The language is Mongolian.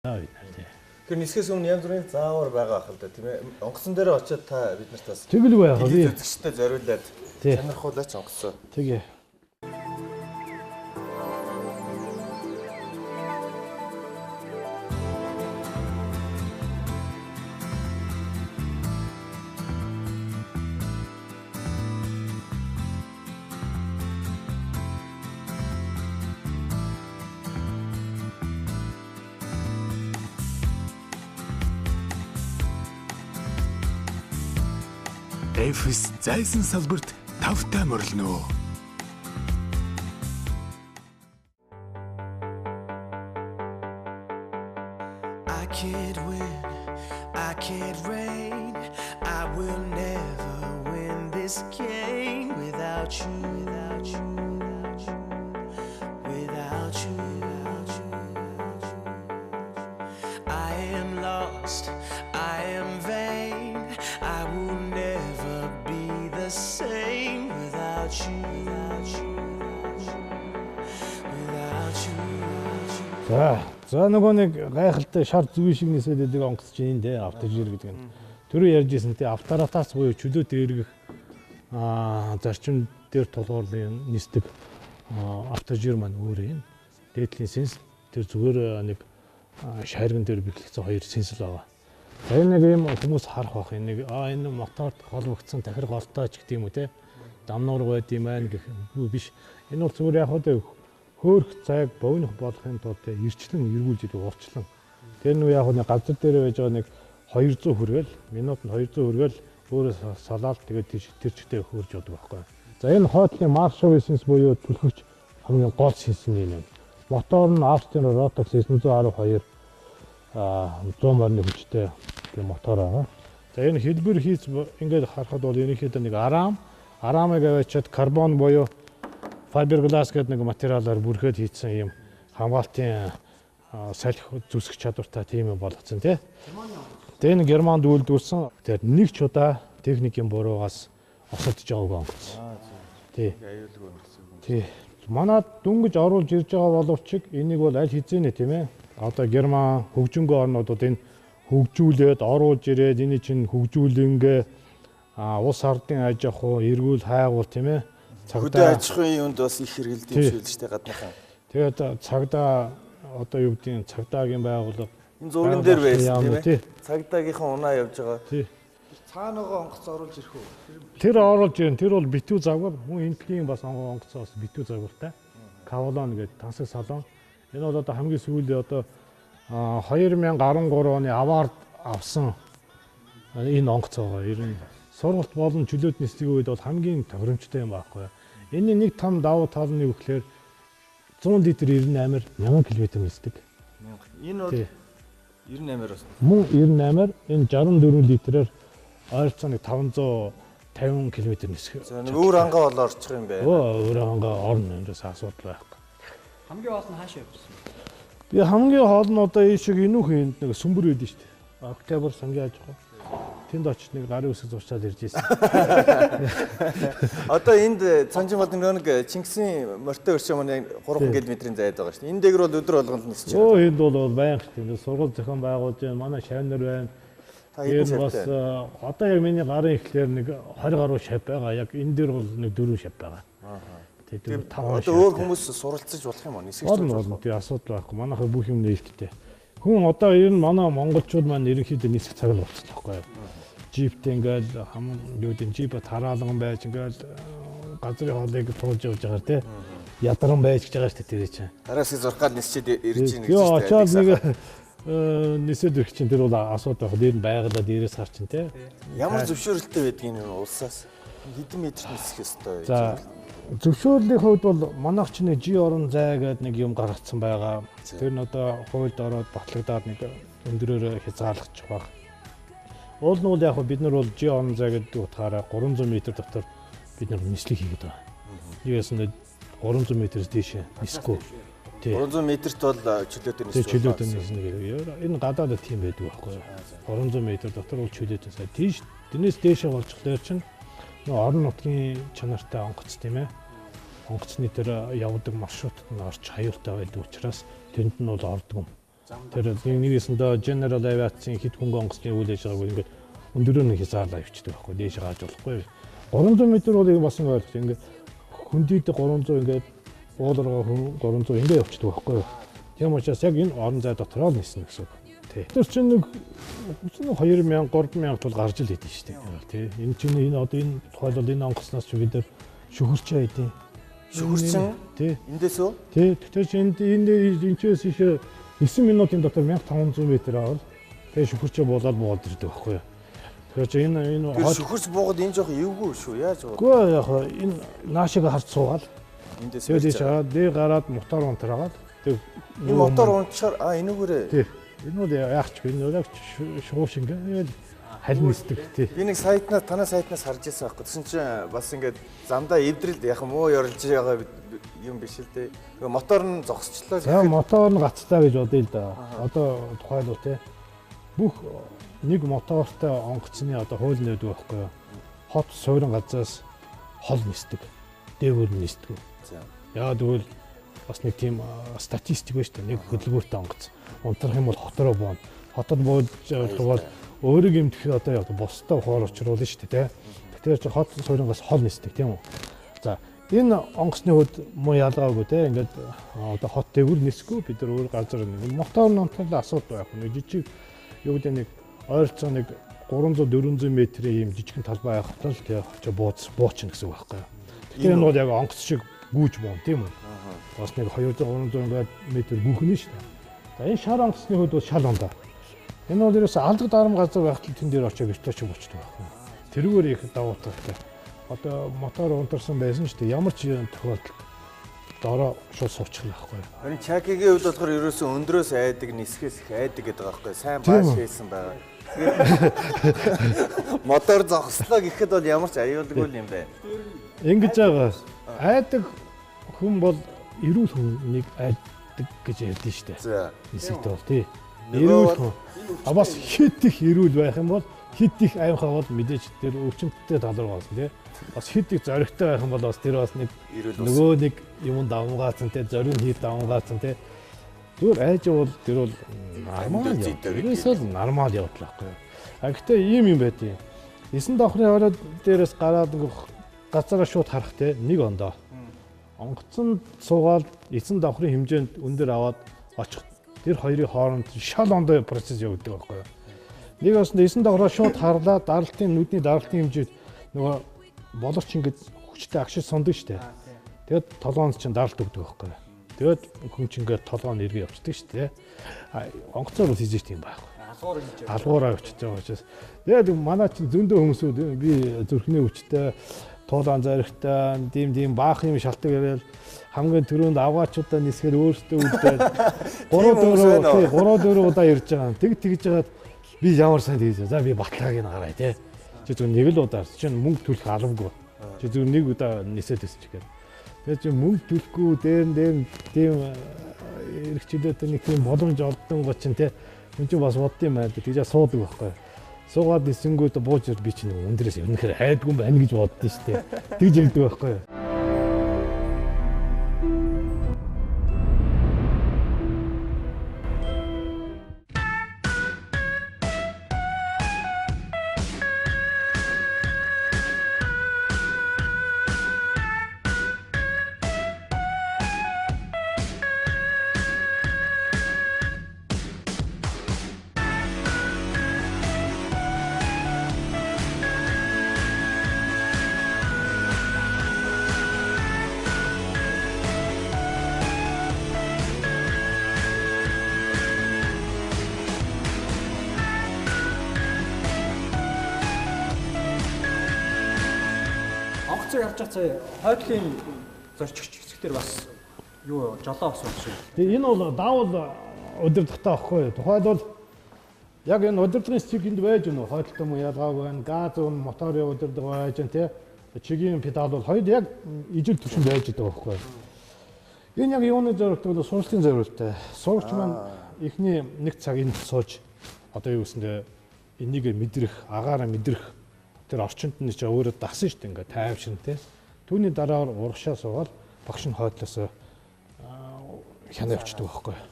Бид нар тий. Тэр нисхээс өмнө янз бүрийн заавар байгаа ах л да, тийм ээ. Онгоцон дээр очиод та бид нарт бас Тэгэлгүй яах вэ? Үзэгчдэд зориулаад сонирхуулаач онгоцоо. Тэгээ. Эфс зайсан салбарт тавтай морилно. I can't win, I can't reign, I will never win this game without you, without you, without you, without you, without you. I am lost, I am vain, I will never be the same without you, without you, without you, without you. За нөгөө нэг гайхалтай шар зүй шиг нисээд байдаг онгоц чинь энэ автожир гэдэг нь. Түрүү ярьж ирсэн тий авторатаас буюу чөлөөт эргэх зарчим дээр тулгуурлын нисдэг автожир маань өөр юм. Дээдлийн сенс тэр зүгээр нэг шарган дээр бэхлэгдсэн хоёр сенсэл байгаа. За энэ нэг юм хүмүүс харах бах энэ нэг энэ моторт холбогдсон тахир голтой ч гэдэг юм уу те. Дамнуур байд юм байна гэх юм биш. Энэ бол зүгээр яг хөө хөөрөх зайг богино болохын тулд эрчлэн эргүүлж идэг урчлан. Тэр нэг яг нэг газар дээр байж байгаа нэг 200 хүргээл минутанд 200 хүргээл өөрөө салаал тэгээд тэр чигтээ хөөрж явдаг байхгүй. За энэ хойтлын Marshall сенс буюу түлхэгч хамгийн гол сенс нь энэ. Мотор нь Austin Rotax 912 100 морины хүчтэй тийм мотор байгаа. За энэ хэлбэр хийц ингээд харахад бол ерөнхийдөө нэг арамыг аваачаад карбон буюу fiberglass гэдэг нэг материалаар бүрхээд хийсэн юм хамгаалтын салхи зүсэх чадвартай тийм юм болгоцсон тий. Тэгээ энэ Германд үйлдвэрлэсэн. Тэгэхээр нэг ч удаа техникийн буруугаас осолдож байгааг онгоц. Тий. Аюулгүй онгоц. Тий. Манай дөнгөж оруулж ирж байгаа боловч энийг бол аль хэзээ нэ тийм ээ. Одоо Герман хөгжингүй орнуудад энэ хөгжүүлээд оруулж ирээд эний чинь хөгжүүлэнгээ улс ардын аж ахуй, эргүүл хайгуул тийм ээ. Хөдөө аж ахуйн юунд бас их хэрэглэдэг юм шиг л шүү дээ гадныхан. Тэгээд цагдаа одоо юу гэдгийг цагдаагийн байгууллага энэ зурган дээр байсан тийм ээ. Цагдаагийнхаа унаа явж байгаа. Тий. Цаана байгаа онгоц оруулж ирэх үү? Тэр оруулж ирэн. Тэр бол битүү загвар. Мөн энэ төрлийн бас онгоц бас битүү загвартай. Кавалон гэдэг тансаг салон. Энэ бол одоо хамгийн сүүлийн одоо 2013 оны авард авсан энэ онгоц байгаа. Ер нь сургалт болон чөлөөт нислэгийн үед бол хамгийн тохиромжтой юм байхгүй. Энэ нэг том давуу тал нь юу гэхээр 100 литр 98-аар 1000 км нисдэг. Энэ бол 98-аар бас. Мөн 98-аар энэ 64 литрээр ойролцоо нэг 550 км нисэх. За нэг өөр ангаа бол орчих юм байна. Өөр ангаа орно, эндээс асуудал байхгүй. Хамгийн хоол нь хаашаа явсан? Би хамгийн хоол нь одоо энэ шиг энүүх энд нэг сүмбэр байдаг шүү дээ. Октябрь сангийн аж ахуй. Тэнд очиж нэг гарын үсэг зурчаад ирж ирсэн. Одоо энд Цонжин болон нэг Чингисийн морьтой өршөө маань 3 км-ийн зайд байгаа шүү дээ. Энэ дээгэр бол өдөр болгонд нисэж байна. Өө энд бол байнга тийм сургууль зохион байгуулж байна. Манай шавнар байна. Та хэдэн шавтай? Бас одоо яг миний гарын эхлээр нэг 20 гаруй шав байгаа. Яг энэ дээр бол нэг 4 шав байгаа. Тийм одоо өөр хүмүүс суралцаж болох юм уу? Нисгэж болно. Тийм асуудал байхгүй. Манайхаа бүх юм нээлттэй. Хүн одоо ер нь манай монголчууд маань ерөнхийдөө нисэх цаг л болчихлоо байхгүй юу? Жиптэй ингээл хам юу гэдэг жипэ тараалган байж ингээл газрын хоолыг туулж явж байгаа тий. Ядаран байж гэж байгаа шүү дээ тэр чинь. Гараас зурх гал нисчээд ирж ийн гэж шүү дээ. Очоод нэг нисээд ирэх чинь тэр бол асуудал байх. Дээр нь байгалаа дээрээс хар чинь тий. Ямар зөвшөөрөлттэй байдгийг энэ улсаас хэдэн метрт нисэх ёстой вэ? За зөвшөөрлийн хувьд бол манайх ч нэг G орон зай гэдэг нэг юм гаргацсан байгаа. Тэр нь одоо хуульд ороод батлагдаад нэг өндрөөр хязгаарлагдчих байх. Уул нь бол яг бид нар бол G орон зай гэдэг утгаараа 300 м дотор бид нар нислэг хийгээд байгаа. Нэг ясанд 300 м-ээс дээш нисэхгүй. 300 м-т бол чөлөөтэй нисэх. Чөлөөтэй нисэх гэдэг. Энэ гадаадд тийм байдаг байхгүй юу? 300 м дотор бол чөлөөтэй. Тийш тэрнээс дээшээ болчихлоор чинь нөө орон нутгийн чанартай онгоц тийм ээ. Онгоцны тэр явдаг маршрутад нь орч аюултай байдаг учраас тэнд нь бол ордог юм. Тэр нэгсэндээ General Aviation хэд хөнгө онгоцны үйл ажиллагааг ингээд өндөрөө нэг хязгаарлаа явчихдаг байхгүй. Дээш гарч болохгүй. 300 м бол бас ингэ ойлгож ингээд хөндийд 300 ингээд ууларгаа 300 ингээд явчихдаг байхгүй. Тийм учраас яг энэ орон зай дотроо л ниснэ гэсэн үг. Тий. Тэр чинь нэг 2000 3000 тул гарч ил идэв шүү дээ. Тий. Энэ чинь энэ одоо энэ тухайлбал энэ онгоцноос чи бид нар шүхэрчээ идэв. Шүхэрчин? Тий. Эндээс үү? Тий. Тэгэхээр чи энд энэ энэчээс иш 9 минутын дотор 1500 м авал тэгээ шүхэрчээ буулаад буугаад ирдэг байхгүй юу? Тэгэхээр чи энэ энэ шүхэрч буугаад энэ жоох эвгүй шүү. Яаж буу? Үгүй яг энэ наашиг харж суугаад эндээс тэгээд чагаад дээр гараад мотор унтраагаад тэг энэ мотор унчаар а энүүгээрээ. Тий. Энэ бол яах ч энэ бол яг шууш ингээд халь нисдэг тий. Би нэг сайтнаас танай сайтнаас харж ирсэн байхгүй. Тэгсэн чинь бас ингээд замдаа эвдрэл яг муу ёрлж байгаа юм биш л дээ. Тэгээ мотор нь зогсчлоо. За мотор нь гацлаа гэж бодъё л да. Одоо тухайлбал тий. Бүх нэг мотортой онгоцны одоо хууль нь байдаг байхгүй юу? Хот суурин газраас хол нисдэг. Дээгүүр нь нисдэг. За. Яа тэгвэл бас нэг тийм статистик байна шүү дээ. Нэг хөдөлгөөртэй онгоц. Унтрах юм бол хотороо бооно. Хотод бууж бол өөрийг эмдэх одоо яг бусдаа хоор учруулна шүү дээ, тэ. Тэгэхээр чи хот суурин газ хол нисдэг тийм үү? За энэ онгоцны хувьд муу ялгаагүй те ингээд одоо хот дээгүүр нисэхгүй бид нар өөр газар нэг мотор нонтол асуудал байхгүй. Нэг жижиг юу гэдэг нэг ойролцоо нэг 300 400 метрийн ийм жижигхэн талбай байх тал тий очиж буучна гэсэн үг байхгүй юу. Тэгэхээр энэ бол яг онгоц шиг гүйж боон тийм үү? Бас нэг 200 300 метр гүйх нь шүү дээ. За энэ шар онгоцны хувьд бол шал ондоо. Энэ бол ерөөсөө алдаг дарам газар байхад тэн дээр очиж вертолёт буучдаг байхгүй. Тэрүүгээр их давуу талтай. Одоо мотор унтарсан байсан шүү дээ. Ямар ч тохиолдолд дороо шууд суучих байхгүй. Харин Чакигийн хувьд болохоор ерөөсөө өндрөөс айдаг, нисхээс их айдаг гэдэг байгаа байхгүй. Сайн бааш хийсэн байгаа. Мотор зогслоо гэхэд бол ямар ч аюулгүй юм байна. Ингэж байгаа. Айдаг хүн бол эрүүл хүн нэг айдаг гэж ярьдэн шүү дээ. За. Нисэгт бол тий. Эрүүл хүн. А бас хэд их эрүүл байх юм бол хэд их аимхаа бол мэдээж тэр өвчмөдтэй тал руу болсон тий. Бас хэд их зоригтой байх юм бол бас тэр бас нэг нөгөө нэг юм давмгаацсан тий, зориг нь хэд давмгаацсан тий. Зүгээр айж бол тэр бол нормал юм. Ерөөсөө л нормал явдал байхгүй юу. А гэхдээ ийм юм байдیں۔ Эсэн давхрын орой дээрээс гараад ингээ газараа шууд харах тий нэг ондоо. Онгоцонд суугаад эсэн давхрын хэмжээнд өндөр аваад очих тэр хоёрын хооронд шал ондоо процесс явагддаг байхгүй юу. Нэг бас эсэн давхраа шууд харлаа даралтын нүдний даралтын хэмжээд нөгөө боловч ингээд хүчтэй агшиж сундаг штэ. Тэгээд толгоонд чинь даралт өгдөг байхгүй юу. Тэгээд хүн чинь ингээд толгоо нь эргээ явчихдаг штэ. А онгоцоор бол хийж тийм байхгүй. Алгуур гэж. Алгуураа явчихж байгаа учраас. Тэгээд манай чинь зөндөө хүмүүсүүд би зүрхний өвчтэй туулаан зоригтой тийм баах юм шалтгаан яриад хамгийн түрүүнд авгаачудаа нисгээд өөртөө үлдээд 3 4 4 удаа ирж байгаа. Тэгж жагаад би ямар сайн тэгж. За би баталгааг нь гараа тий. Чи зөв нэг л удаа чинь мөнгө төлөх албагүй. Чи зөв нэг удаа нисээд өсч гээд. Тэгээд чи мөнгө төлөхгүй дээр тийм эрх чөлөөтэй нэг тийм боломж олдсон гоо чинь тий. Хүн чинь бас бодд юм байна. Тэгж суудаг байхгүй. Суугаад нисэнгүүд бууж ир би чинь өндрөөс өнөхөр айдгүй юм байна гэж боддоо шүү дээ. Тэгж хэлдэг байхгүй юу? Онгоцоор явж байгаа цаа хойдлын зорчигч хэсэгтэр бас юу жолоо бас байна шүү. Тэгээ энэ бол даавал удирдахтай байхгүй юу? Тухайлбал яг энэ удирдлагын стик энд байж гэнэ хойдолтой мөн ялгаагүй байна. Газ өн моторын удирдлага байж гэн тий. Чигийн педал бол хоёр яг ижил түвшинд байж байгаа байхгүй юу? Энэ яг юуны зорилттой бол сургалтын зорилттой. Сурагч маань эхний нэг цаг энд сууж одоо юу гэсэндээ энийг мэдрэх, агаараа мэдрэх тэр орчинд нь ч өөрөө дасан шүү дээ ингээ тайвшин тий. Түүний дараа урагшаа суугаад багш нь хойдлоосоо хянаа явчихдаг байхгүй юу?